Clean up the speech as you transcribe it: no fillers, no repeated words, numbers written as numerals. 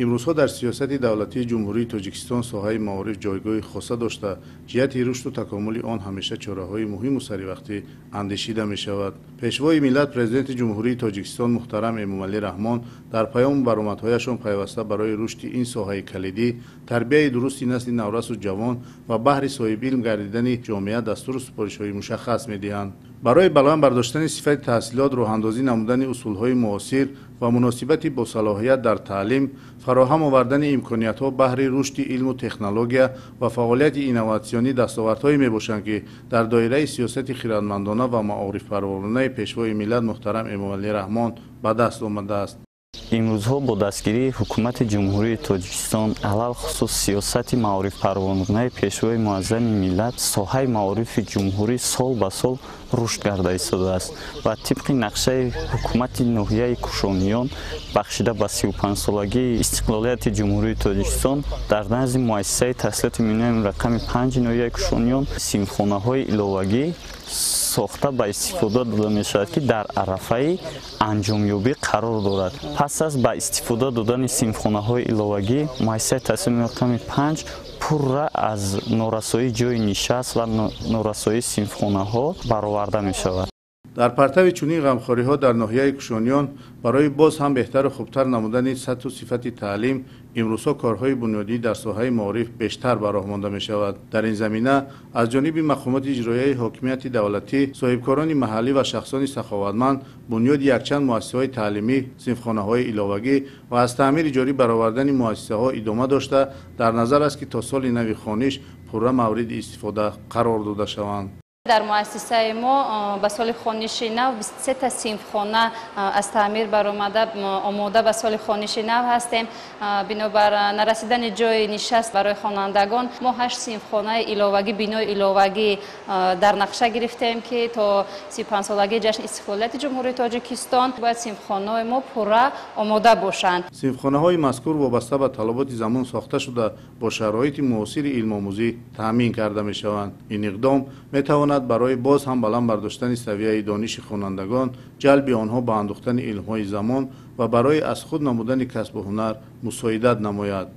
Имрӯзҳо дар сиёсати давлатии Ҷумҳурии Тоҷикистон соҳаи маориф ҷойгоҳи хоса дошта, ҷиҳати рушду такомули он ҳамеша чораҳои муҳиму саривақтӣ андешида мешавад. Пешвои миллат, Президенти Ҷумҳурии Тоҷикистон муҳтарам Эмомалӣ Раҳмон дар паёму баромадҳояшон пайваста барои рушди ин соҳаи калидӣ, тарбияи дурусти насли наврасу ҷавон ва баҳри соҳиби илм гардидани ҷомеа дастуру супоришҳои мушаххас медиҳанд. Барои баланд бардоштани сифати таҳсилот, роҳандозӣ намудани усулҳои муосир ва муносибати босалоҳият дар таълим, фароҳам овардани имкониятҳо баҳри рушди илму технология ва фаъолияти инноватсионӣ дастовардҳое мебошанд, ки дар доираи сиёсати хирадмандона ва маорифпарваронаи Пешвои миллат муҳтарам Эмомалӣ Раҳмон ба даст омадааст. Имрӯзҳо бо дастгирии Ҳукумати Ҷумҳурии Тоҷикистон, алалхусус сиёсати маорифпарваронаи Пешвои муаззами миллат, соҳаи маорифи ҷумҳурӣ сол ба сол рушд карда истодааст ва тибқи нақшаи ҳукумати ноҳияи Кушониён, бахшида ба 35-солагии истиқлолияти Ҷумҳурии Тоҷикистон, дар назди муассисаи таҳсилоти миёнаи рақами 5 ноҳияи Кушониён синфхонаҳои иловагӣ сохта ба истифода дода мешавад, ки дар арафаи анҷомёбӣ қарор дорад. Пас аз ба истифода додани синфхонаҳои иловагӣ, муассисаи таҳсилоти рақами 5 пурра аз норасоии ҷойи нишаст ва норасоии синфхонаҳо бароварда мешавад. Дар партави чунин ғамхориҳо дар ноҳияи Кушониён барои боз ҳам беҳтару хубтар намудани сатҳу сифати таълим имрӯзҳо корҳои бунёдӣ дар соҳаи маориф бештар ба роҳ монда мешавад. Дар ин замина аз ҷониби мақомоти иҷроияи ҳокимияти давлатӣ, соҳибкорони маҳаллӣ ва шахсони саховатманд бунёди якчанд муассисаҳои таълимӣ, синфхонаҳои иловагӣ ва аз таъмири ҷорӣ баровардани муассисаҳо идома дошта, дар назар аст, ки то соли нави хониш пурра мавриди истифода қарор дода шаванд. Дар муассисаи мо ба соли хониши нав 23 синфхона аз таъмир баромада, омода ба соли хониши нав ҳастем. Бинобар нарасидани ҷои нишаст барои хонандагон, мо ҳашт синфхонаи иловагӣ, бинои иловагӣ дар нақша гирифтем, ки то 35-солагии ҷашни истиқлолияти Ҷумҳурии Тоҷикистон бояд синфхонаҳои мо пурра омода бошанд. Синфхонаҳои мазкур вобаста ба талаботи замон сохта шуда, бо шароити муосири илмомӯзӣ таъмин карда мешаванд. Ин иқдом метавонад барои боз ҳам баланд бардоштани савияи дониши хонандагон, ҷалби онҳо ба андӯхтани илмҳои замон ва барои аз худ намудани касбу ҳунар мусоидат намояд.